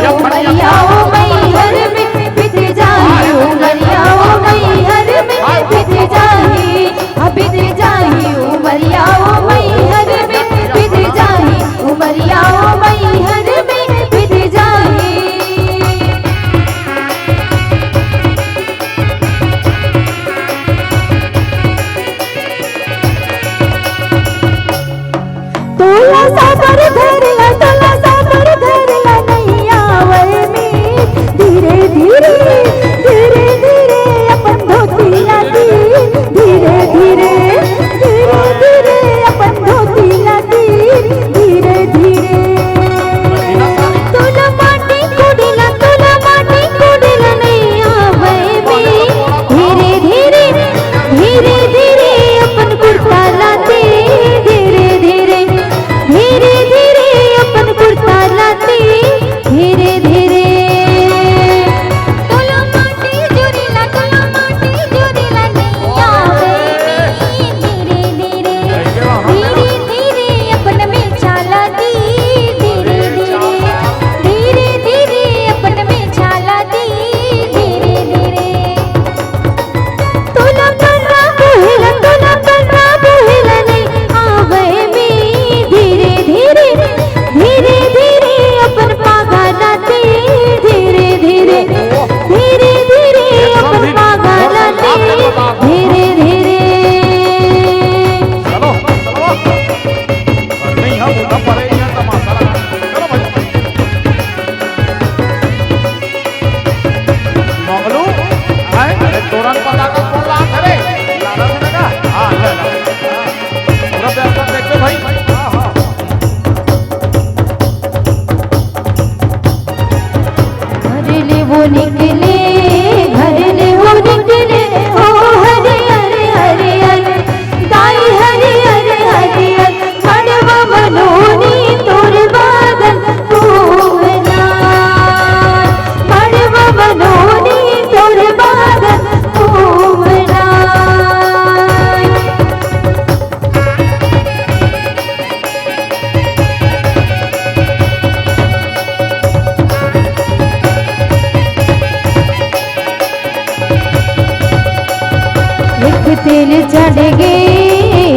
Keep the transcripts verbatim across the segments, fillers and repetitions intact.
उमरिया ओ मैहर में बीत जाही, उमरिया ओ मैहर में बीत जाही, हाँ, बीत जाही उमरिया ओ मैहर में बीत जाही, उमरिया ओ मैहर में बीत जाही। तोला साबर धरला, तोला साबर धरला, नइ आवय मीत। धीरे धीरे, धीरे धीरे अपन धोती ला तीर। धीरे धीरे, धीरे धीरे अपन धोती ला तीर। धीरे धीरे। तोला माटी कोड़े ला, तोला माटी कोड़े ला, नइ आवय मीत। धीरे धीरे, धीरे धीरे अपन कुर्ता ला तीर। धीरे धीरे, धीरे धीरे अपन कुर्ता ला तीर। धीरे धीरे। तोला माटी जुरिला, तोला माटी जुरिला, नइ आवय मीत। धीरे धीरे, धीरे धीरे अपन में चाला तीर। धीरे धीरे, धीरे धीरे अपन में चाला तीर। धीरे धीरे। तोला कनरा बोहेला, तोला कनरा बोहेला, नइ आवय मीत। धीरे धीरे, धीरे धीरे अपन पागा ला तीर। धीरे धीरे, धीरे धीरे अपन पागा ला तीर। धीरे धीरे। चलो, चलो। नहीं, हम उधर पड़े ही हैं, तमाशा लगा। चलो भाई। मंगलू, हैं? अरे तोरन पताका कोन लात हे रे? लाला से लगा? हाँ, ले, ले। हाँ। पूरा व्यवस्था देख लो भाई। हाँ, हाँ। घर ले वो निकले, घर ले वो निकले, ओ हरियर, हरियर, दाई हरियर, हरियर। मड़वा बनोनी तोर बादन फूलना, मड़वा बनोनी तोर बादन फूलना। एक तेल चढ़ गे,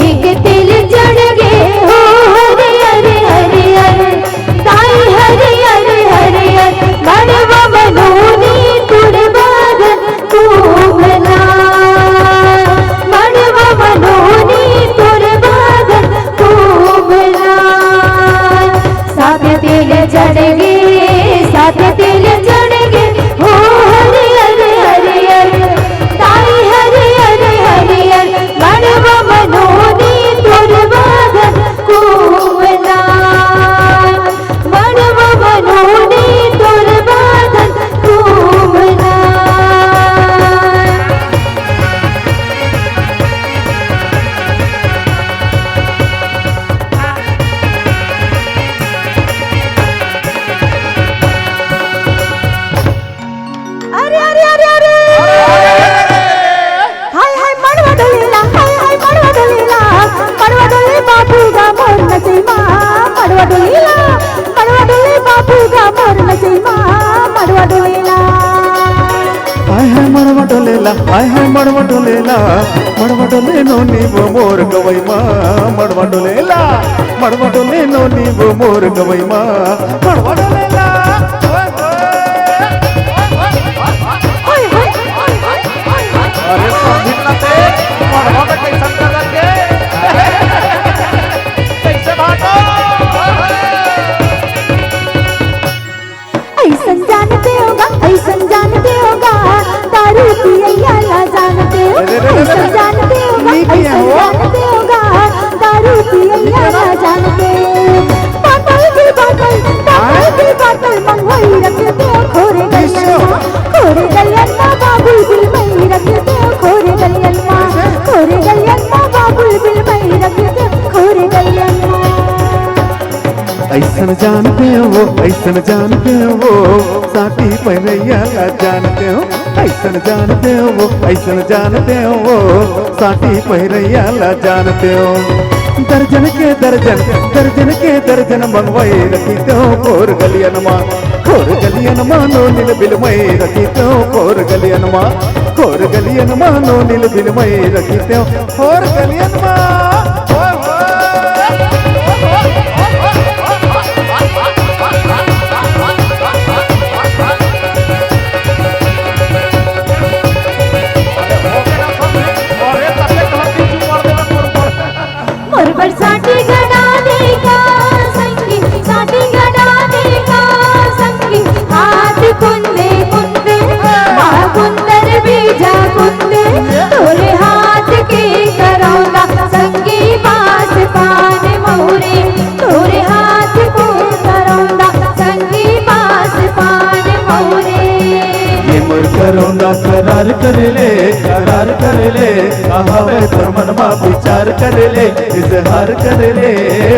एक तेल चढ़ गे, ओ हरियर, हरियर, ताई हरियर, हरियर, मड़वा बनोनी तोर बादन फूलना, मड़वा बनोनी तोर बादन फूलना। सात तेल चढ़ गे, सात तेल चढ़ गे, ओ हरियर, हरियर, ताई हरियर, हरियर, मड़वा बनोनी तोर बादन फूलना, मड़वा बनोनी तोर बादन फूलना। अरे, अरे, अरे, अरे। हाय, हाय, मड़वा डोलेला, हाय, हाय, मड़वा डोलेला। मड़वा डोले बाबू गा मोर नचई मा, मड़वा डोलेला। मड़वा डोले बाबू गा मोर नचई मा, मड़वा डोलेला। हाय, हाय, मड़वा डोलेला, हाय, हाय, मड़वा डोलेला। मड़वा डोले नोनी वो मोर गवई मा, मड़वा डोलेला। मड़वा डोले नोनी वो मोर गवई मा, मड़वा डोलेला। ओए, ओए। अरे समधिन ना ते, मड़वा में कैसन गजब के? कैसे भाटो? अइसन जानते हो गा, अइसन जानते हो गा, दारू पियैया ला जानते हो। अरे, अरे, अरे, अइसन अरे। जानते हो गा, ये क्या अइसन हुआ? जानते हो गा, दारू पियैया ला जानते हो। बाटल की बाटल, बाटल की बाटल मंगवाई रखते हो, खोरे गलियन मा, खोरे गलियन मा बाबुल बिल मई रखते हो, खोरे गलियन मा, कैसे? खोरे गलियन मा बाबुल बिल मई रखते हो, खोरे गलियन मा। अइसन जानते हो वो, अइसन जानते हो वो, साटी पहिरैया ला जानते हो। अइसन जानते हो वो, अइसन जानते हो वो, साटी पहिरैया ला जानते हो। दर्जन के दर्जन, दर्जन के दर्जन मंगवाई रखते हो, खोर गलियन मा। खोर गलियन मा नोनी ल बिलमई रखितेंव, खोर गलियन मा, खोर गलियन मा नोनी ल बिलमई रखितेंव, खोर गलियन मा। ओए होए। अरे हो गया समझे, अरे तबे घर की चुमार देवे मोर ऊपर। मोर बर साटी गड़ा दे का संगी, साटी गड़ा दे का संगी, हाथ कुंदे कुंदे, माँ कुंदर बीजा कुंदे, तोरे हाथ के करौंदा संगी, बांस पान महुरे, तोरे हाथ के करौंदा संगी, बांस पान महुरे। ये मोर करौंदा करार कर ले, करार कर ले, कहावे तोर मन मा विचार कर ले, इजहार कर ले।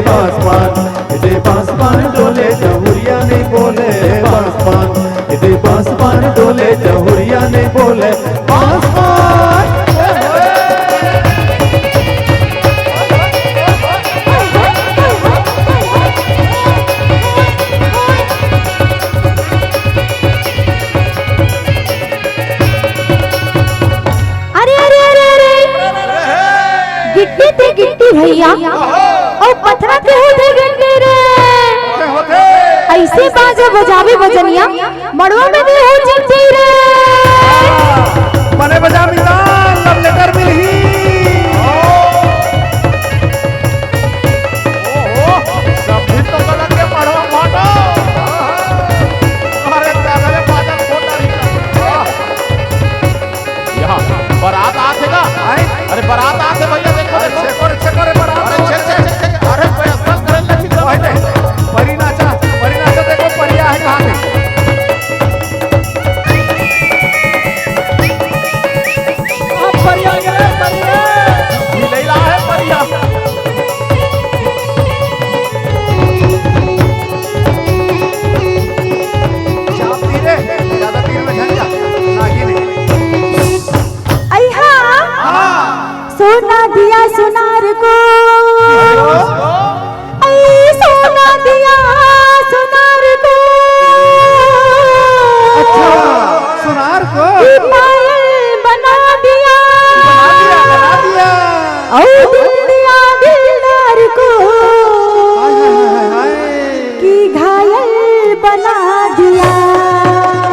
बांस पान, ए दे बांस पान डोले, डहुरिया नइ बोले। बांस पान, ए दे बांस पान डोले, डहुरिया नइ बोले। बांस पान। अरे, अरे, अरे, अरे, गिट्टी ते गिट्टी भैया, अउ पथरा ते होथे गिट्टी रे। होथे, होथे। अइसे बाजा बजाबे बजनिया, मड़वा में नइ हो चिट्ठी रे। बने बजा मितान, love letter मिलही। ओहो, सब भी तो गलत के मड़वा फाटा। अरे दादा रे, बाजा फोटा नहीं। यहाँ बारात आथे का? आए? अरे बारात आथे भैया, देखो, अरे देखो। छेको रे, छेको रे, बारात अरे आथे। छे, छे, छे, छे, अरे व्यवस्था करे लगी तो। वही नहीं। परी नाचा, परी नाचा, देखो परिया है कहाँ पे? आप परिया गए, परिया। ये ले रहा है परिया। चाप दी रे, ज्यादा तीर में झंझा, नागिन है। अइहा। हाँ। सोना दिया सुनार को। अई सोना दिया सुनार को। अच्छा, सुनार को। ये पायल बना दिया। बना दिया, बना दिया। अऊ दिल दिया दिलदार को। हाय, हाय, हाय, हाय। कि घायल बना दिया।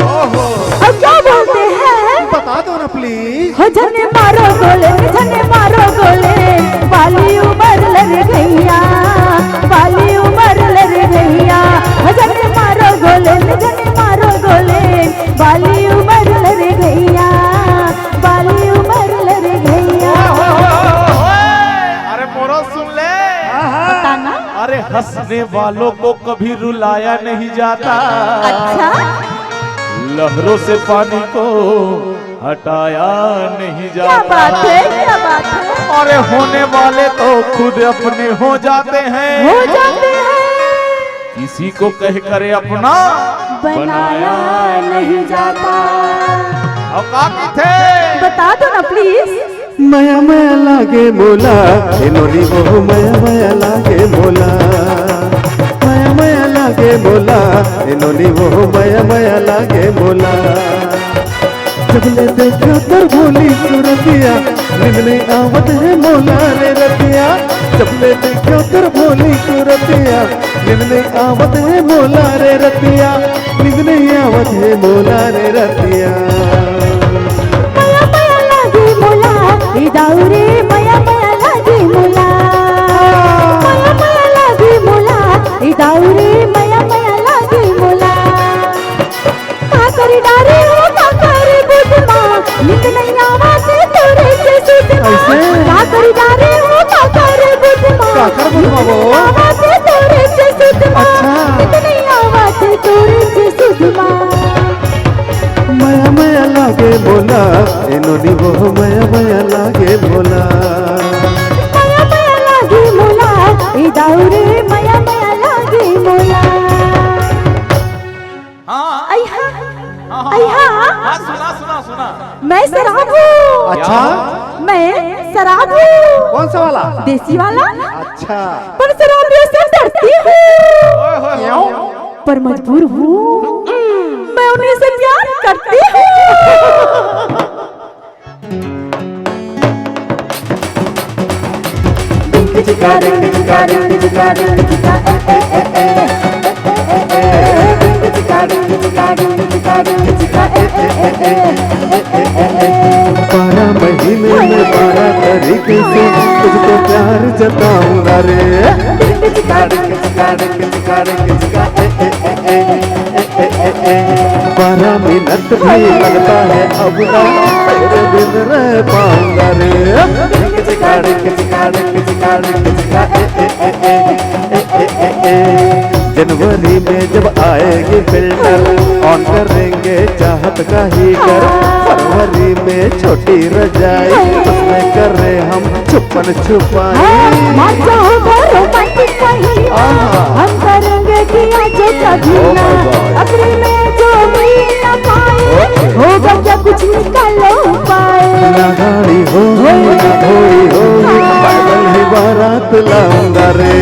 ओहो। अब क्या बोलते हैं? बता दो ना please। हो झन मारो गोले, झन मारो गोले, बाली उमर लर गइया, बाली उमर लर गइया। हो झन मारो गोले, झन मारो गोले, बाली उमर लर गइया, बाली उमर लर गइया। ओए, ओए, ओए, ओए, ओए। अरे मोरो सुन ले। हाँ, हाँ। बताना। अरे हंसने वालों को कभी रुलाया नहीं जाता। अच्छा। लहरों से पानी को हटाया नहीं जाता। क्या बात है, क्या बात है। अरे होने वाले तो खुद अपने हो जाते हैं। हो जाते हैं। किसी को कह करे अपना बनाया नहीं जाता। अउ का कथे? बता दो ना please। मया मया लागे मोला, ए नोनी वो मया मया लागे मोला। मया मया लागे मोला, ए नोनी वो मया मया लागे मोला। जब ले देखा तोर भोली सूरतिया, नींद नइ आवत हे मोला रे रतिया। जब ले देखा तोर भोली सूरतिया, नींद नइ आवत हे मोला रे रतिया, नींद नइ आवत हे मोला रे रतिया। मया मया लागे मोला, ए दाऊ रे, मया मया लागे मोला। मया मया लागे मोला, ए दाऊ रे, मया मया लागे मोला। का करी डारे हो, का करी बुधमा, नींद नइ आवत तोरे से सुधमा। ऐसे? का करी डारे हो, का करी बुधमा, का कर बुधमा वो? नींद नइ आवत तोरे से सुधमा। अच्छा। नींद नइ आवत तोरे से सुधमा। मया मया लागे मोला, ए नोनी वो मया मया लागे मोला। मया मया लागे मोला, ए दाऊ रे, मया मया लागे मोला। हाँ। अइहा, हाँ, हाँ, अइहा। हाँ, सुना, सुना, सुना। मैं शराब हूँ। अच्छा। मैं शराब हूँ। कौन सा वाला? देसी वाला। अच्छा। पर शराबियों से डरती हूँ। ओए होए होए। क्यों? पर मजबूर हूँ, मैं उन्हीं से प्यार करती हूँ। बारह महीने में बारह तरीके से तुझको प्यार जताऊंगा रे। बारह मिनट भी लगता है अब ना, तेरे बिन रह पाऊंगा रे। जनवरी में जब आएगी फिल्टर, ऑन करेंगे चाहत का हीटर। फरवरी में छोटी रजाई, उसमें कर रहे हम छुपन छुपाई। मजा होगा रोमांटिक महीना, हम करेंगे किया जो कभी ना। अगले में जो मिल ना पाए, होगा क्या कुछ निकालो उपाय। ना गाड़ी होगी ना धोई होगी, पैदल ही बारात लाऊंगा रे।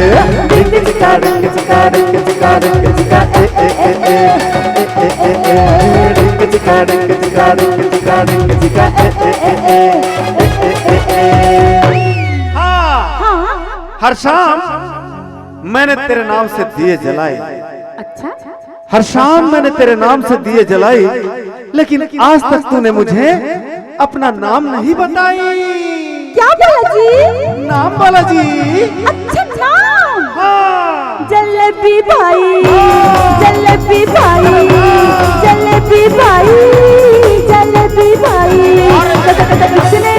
हर शाम मैंने तेरे नाम से दिए जलाए। अच्छा, हर शाम मैंने तेरे नाम से दिए जलाई, लेकिन आज तक तूने मुझे अपना नाम नहीं बताई। क्या बालाजी? नाम बालाजी। अच्छा नाम। हाँ। जलेबी भाई, जलेबी भाई, जलेबी भाई, जलेबी भाई। कितने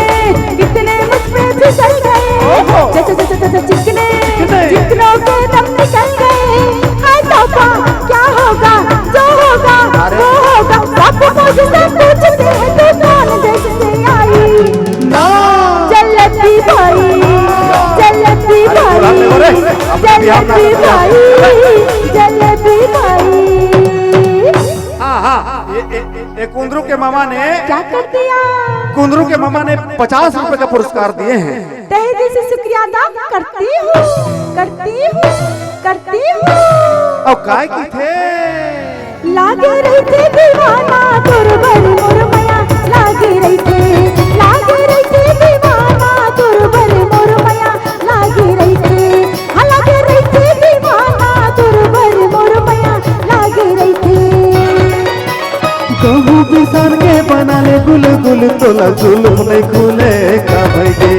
कितने मुझ पे फिसल गए, जैसे जैसे जैसे चिकने चिकनों के दम निकल गए। हाय तौबा, क्या होगा जो होगा वो होगा। बापू मुझसे पूछते हैं तू कौन देश से आई? जलेबी भाई, जलेबी भाई, जलेबी भाई, जलेबी भाई। हाँ हाँ, ये, ये, ये कुंदरू के मामा ने क्या कर दिया? कुंदरू के मामा ने पचास रुपए का पुरस्कार दिए हैं। तहे दिल से शुक्रिया अदा करती हूँ, करती हूँ, करती हूँ। और काय की थे? लागे रहिथे दीवाना तोर बर मोर मया, लागे रहिथे, लागे रहिथे दीवाना तोर बर मोर मया, लागे रहिथे, हाँ, लागे रहिथे दीवाना तोर बर मोर मया, लागे रहिथे। गहूँ पिसान के बना ले गुल गुल, तोला जुल्फ नहीं खुले का भई गे।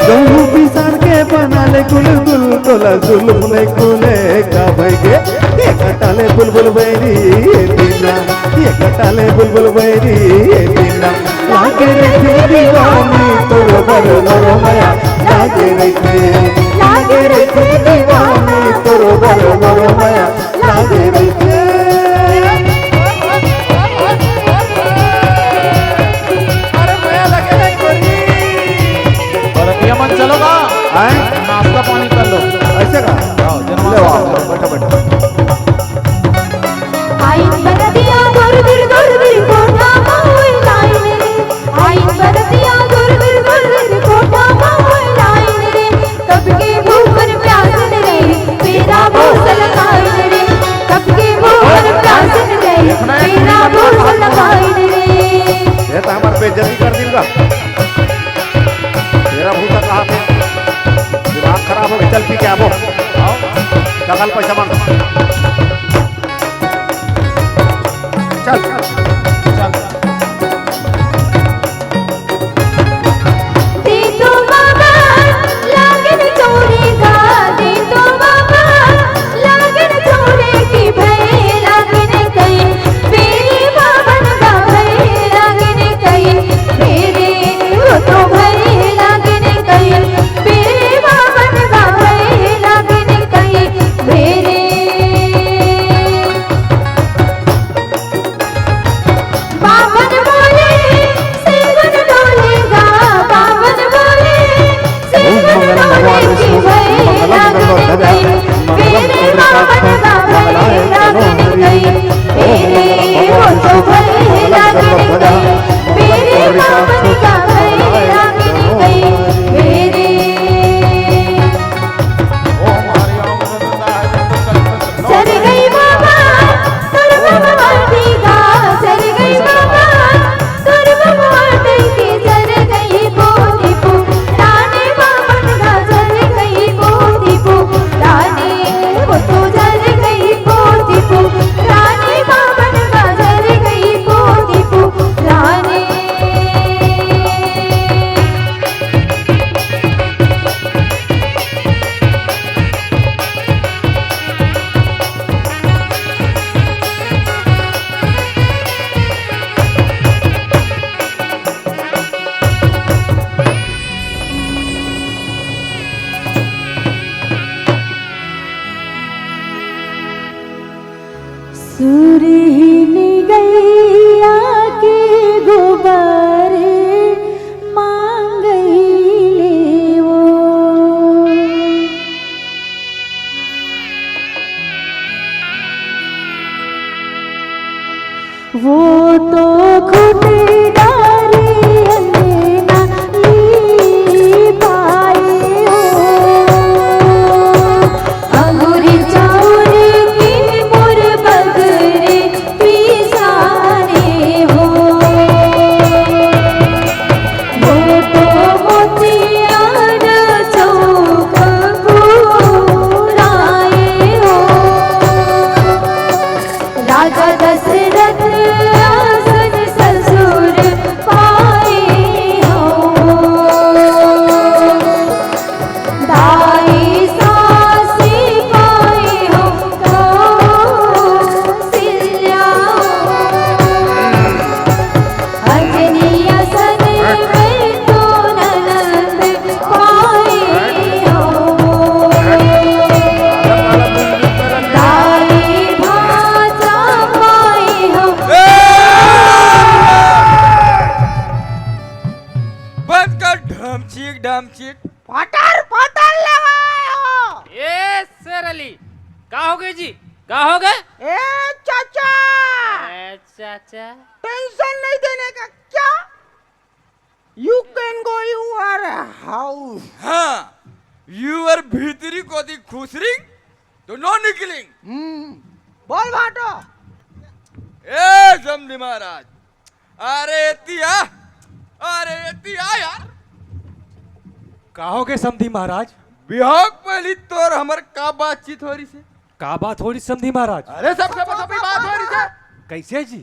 गहूँ पिसान के बना ले गुल गुल, तोला जुल्फ नहीं खुले का भई गे। एक टाले बुलबुल बैरी ये दीना, एक टाले बुलबुल बैरी ये दीना। लागे रहिथे दीवानी तोर बर मोर मया, लागे रहिथे, लागे रहिथे दीवानी तोर बर मोर मया, लागे रहिथे। अरे मया लगे रे गोरी। बरतिया मन चलो गा। हैं? नाश्ता पानी कर लो। ऐसे का? आओ, जनवा ले आओ, करो। बैठो, बैठो। आई बरतिया गुर गुर गुर गुर कोठा मा होई लाइन रे। आई बरतिया गुर गुर गुर गुर कोठा मा होई लाइन रे। कब के भूख प्यास रे, तेरा भूसल खाइन रे। कब के भूख तो खुटी डारी अंगना ली पाए हो। अंगुरी चाउर के मोर बगरे पिसाने हो। वो तो मोतियान चौक पुराए हो। राजा दशरथ आसन ससुर पाए हो। दाई सासी पाए हो कौशल्या। अंजनी आसन में तो ननद पाए हो। दाई भांचा पाए हो। बंद कर ढमचीक ढमचीक। पटर पटर लगाए हो। ए शेर अली, का हो गए जी? का हो गए? ए चाचा, ए चाचा। टेंशन नहीं देने का क्या? You can go your house। हाँ, your भीतरी कोती खुसरिंग तो no निकलिंग। हम्म, बोल भाटो। ए समधी महाराज, अरे एती आ, अरे एती आ यार। का हो गए समधी महाराज? बिहाव के पहिली तोर हमर का बातचीत हो रहिसे? का बात हो रहिसे समधी महाराज? अरे सबसे बता बात हो रहिसे। कैसे जी?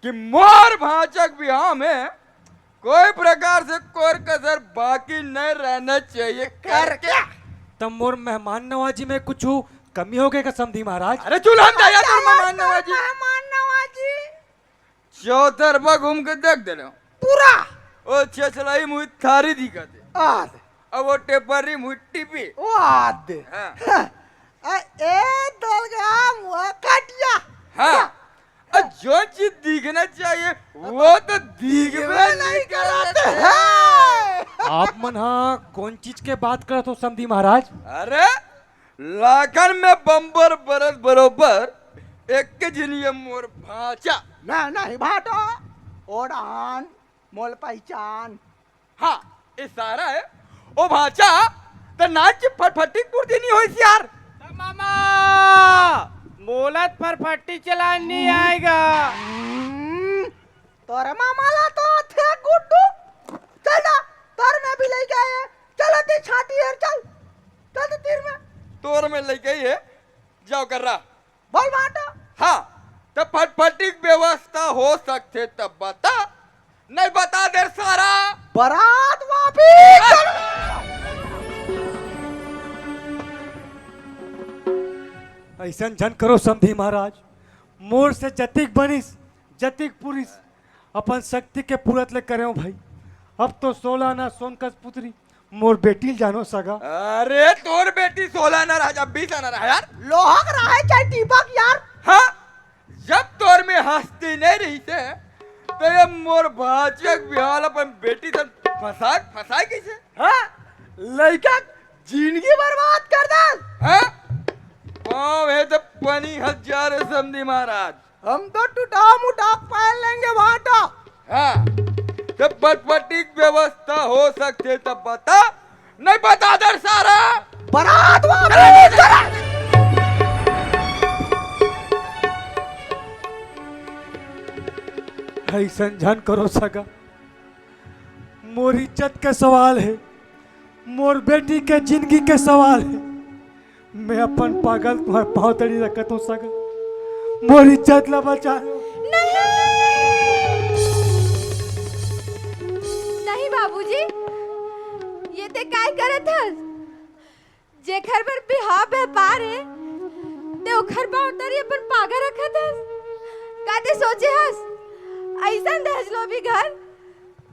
कि मोर भांचा के बिहाव में कोई प्रकार से कोर कसर बाकी नहीं रहना चाहिए करके। तब मोर मेहमान नवाजी में कुछ कमी हो गए का समधी महाराज? अरे चुलहन दा यार, तोर मेहमान नवाजी। मेहमान नवाजी। चौतरफा घूम के देख दे रहे हो। पूरा। ओ छछलाई मुई थारी दिखा दे। आद। अब वो टेपरी मुई टीपी। ओ आद। हाँ। आ, ए दलगा मुआ कटिया। हाँ। अ, जो चीज दिखना चाहिए, वो तो दिखबे नहीं करत है। आप मन हा कौन चीज के बात करत हो समधी महाराज? अरे, लाखन में बम्बर बरत बरोबर एक के जिन ये मोर भांचा। ना, नहीं भाटो, ओढ़ान, मोल पहचान। हाँ, इशारा है। ओ भांचा, त नाच फटफटी कुर्ती नहीं होइस यार। त मामा, मोला त फटफटी चलान नहीं आएगा। हम्म, तोर मामा ला तो थे गुड्डू। चल ना, तोर में भी लेके आए। चल अति छाटी है, चल। चल तो तीर में। तोर में लेके ही है, जाओ कर रहा। बोल बाटा। हाँ, त फटफटी के व्यवस्था हो सकथे त बता, नहीं बता दे सारा। बारात वापिस। ऐसन झन करो समधी महाराज, मोर से जतिक बनिस, जतिक पुरिस, अपन शक्ति के पूरत ले करेंव भाई। अब तो सोलह आना सोनकस पुतरी मोर बेटी ल जानो सगा। अरे तोर बेटी सोलह आना रहा, जब बीस आना रहा यार। लोहा के रहा है चाहे दीपक यार। हाँ, जब तोर में हस्ती नहीं रही से, तो ये मोर भांचा के बिहाव ल अपन बेटी से फंसा, फंसा कैसे? हाँ, लइका जिंदगी बर्बाद कर दे। हाँ, पाँव है तो पनी हजार है समधी महाराज। हम तो टूटा मुटा पहन लेंगे भाटा। हाँ, जब बटबटी की व्यवस्था हो सकते तब बता, नहीं बता दर सारा। बारात वापस करा। ऐसन झन करो सगा, मोर इज्जत के सवाल है, मोर बेटी के जिंदगी के सवाल है। मैं अपन पागल तुम्हारे पाँव तड़ी रखत हूँ सगा, मोर इज्जत ला बचा लो। नहीं, नहीं बाबूजी, ये ते काय करत हस? जेखर बर बिहाव व्यापार है, ते ओखर पाँव तरी अपन पागा रखत हस। का ते सोचे हस, ऐसन दहेज लोभी घर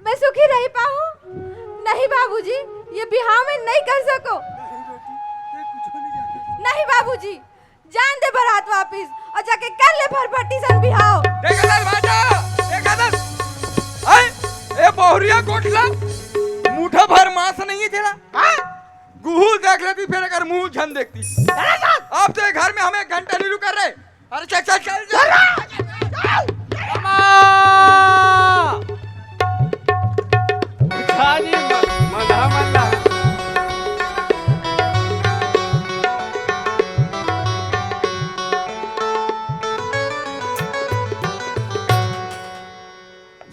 मैं सुखी रही पाऊं? नहीं बाबूजी, ये बिहाव में नहीं कर सको। नहीं बाबूजी, जान दे बारात वापिस और जाके कर ले फरफटी सन बिहाव। देखा दस भाटा, देखा दस। ऐ, ए बहुरिया गोठला, मुठा भर मांस नहीं है तेरा। हाँ? गुहू देख लेती, फिर अगर मुंह झन देखती। अब तो ये घर में हम एक घंटा नहीं रुका रहे। अरे चल, चल, चल, चल। झाजी म-, मधा मल्ला।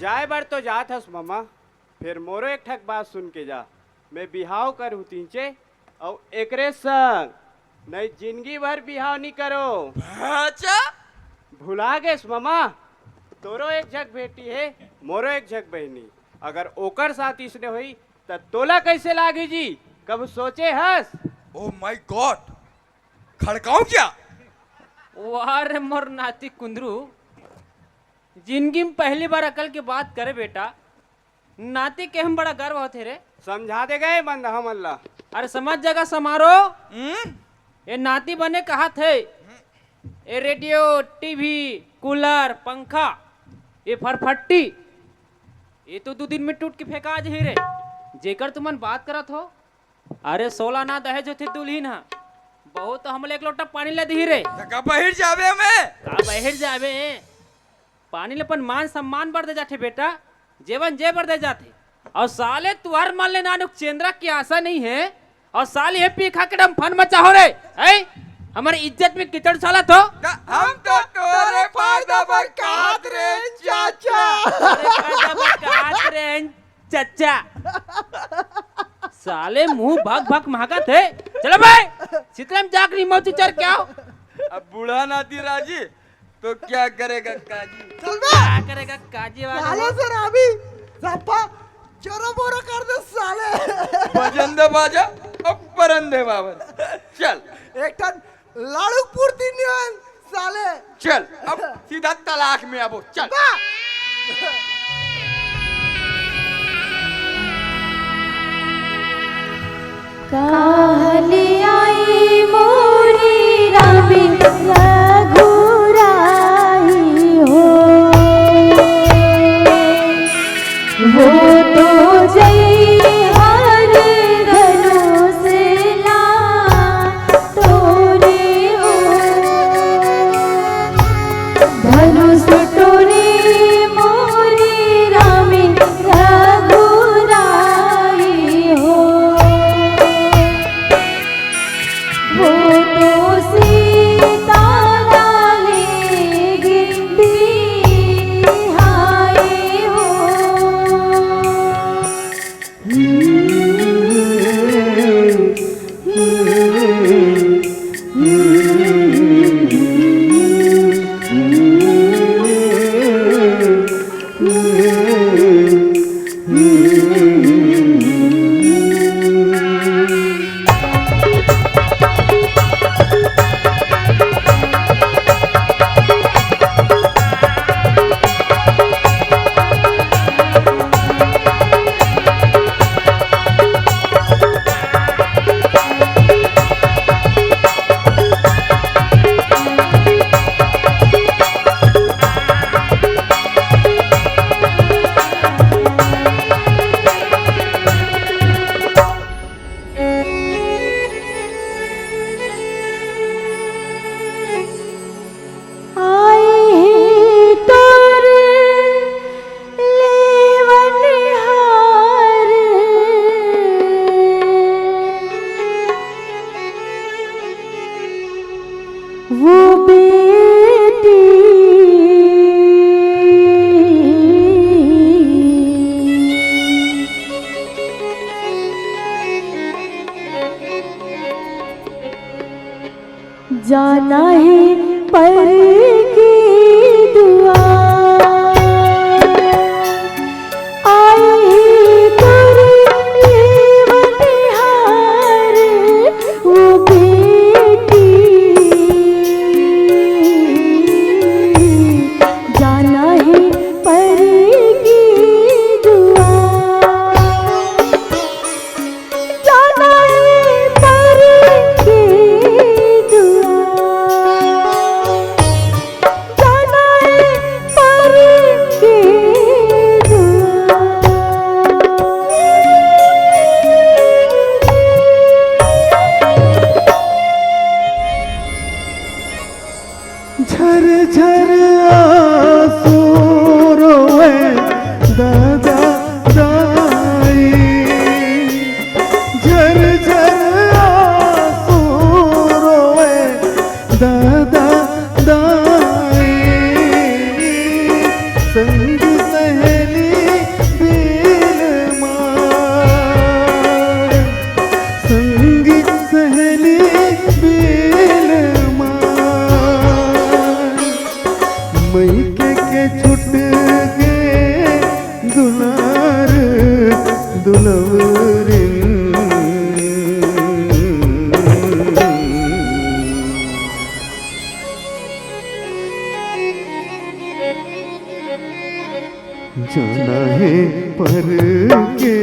जाए बर तो जात हस ममा, फेर मोरो एक ठक बात सुन के जा। मैं बिहाव करहूं तिंचे, अउ एकरे संग नई जिंदगी भर बिहाव नी करो। अच्छा? भुला गेस ममा, तोरो एक झक बेटी हे, मोरो एक झक बहिनी। अगर ओकर साथ इसने होई, त तोला कैसे लागी जी? कब सोचे हस? Oh my God! खड़काऊं क्या? वाह रे मोर नाती कुंदरू, जिंदगी में पहली बार अकल के बात करे बेटा। नाती के हम बड़ा गर्व होथे रे। समझा दे गए मंदहा मन ला। अरे समझ जगह समारो। हम्म? ये नाती बने कहा थे। ये रेडियो, टीवी, कूलर, पंखा, ये फरफट्टी, ये तो दू दिन में टूट के फेंका जही रे। जेकर तुमन बात करत हो, अरे सोला ना दहेज होथे दुल्हिन ह, बहुत तो हमला एक लोटा पानी ला दिही रे। त का बहिर जाबे हमें? का बहिर जाबे? पानी ले अपन मान सम्मान बर दे जाथे बेटा, जेवन जे बर दे जाथे। अउ साले तुहर मन ले नानुक चेंद्रा की आशा नहीं है, अउ साले ये पी खा के डम फन मचा हो रे, हैं? हमर इज्जत में कीचड़ साला तो। त हम तो तोरे फायदा बर कहत रहे चाचा। तोरे फायदा बर कहत रहे चच्चा। साले मुंह भक भक महकत हे। चलो बे, शीतला में जाकर मौत उचर के आओ। अब बूढ़ा नाती राजी तो क्या करेगा काजी? चल बे। क्या करेगा काजी वाला? साले से रामी सफा चोरो बोरो कर दे साले। बजन दे बाजा, अब परन दे बाबर। चल। एक ठन लाड़ू पूर्ति नियन साले। चल, अब सीधा तलाक में आबो, चल। बा। काहले आई मोरी रामे रघुराई हो, वो तो जई हर धनुष ला तोरे ओ, धनुष टोरे मोरे रामे रघुराई हो। वो तो सीता हे पर के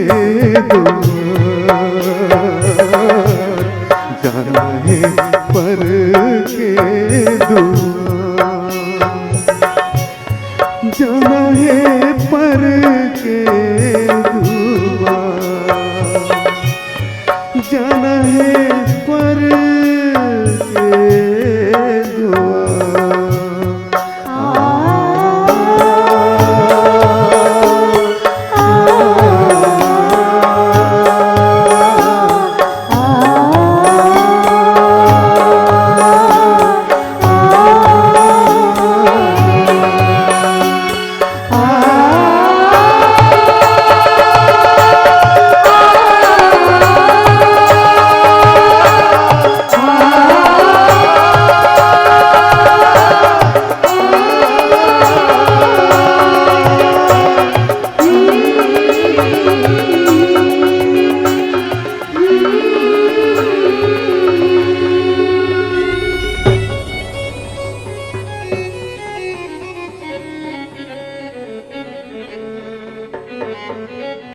दुआर, जाना हे पर के दुआर, जाना हे पर के